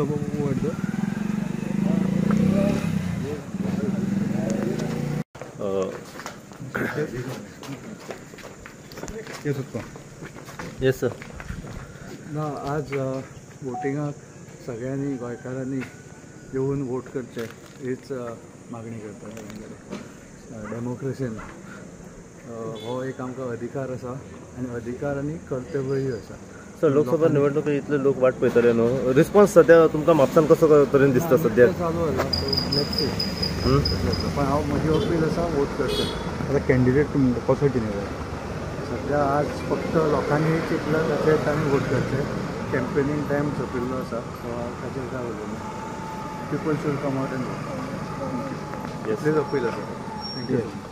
Lok Sabha ward. Yes sir. ना आज वोटिंगाक सगळ्यांनी गोंयकारांनी येवन वोट करचे हीच मागणी करता सगळ्यां कडेन. डेमोक्रेसीन हो एक आमकां अधिकार आसा आनी अधिकार आनी कर्तव्यूय आसा. सर, लोकसभा निवडणूक इतले लोक वाट पळयतले न्हू, रिस्पॉन्स सद्या तुमकां म्हापसान कसो तरेन दिसता सद्या? चालू जाला, सो let's see. पण हांव म्हजी अपील आसा वोट करचें. आतां कॅन्डिडेट तुमकां कसो कितें जाय? सद्या आज फक्त लोकांनी चिंतलां ताचेर तांणी वोट करचें. कॅम्पेनींग टायम सोंपिल्लो आसा, सो हांव ताचेर काय उलोवना. People should come out and vote, इतलीच अपील आसा. Thank you.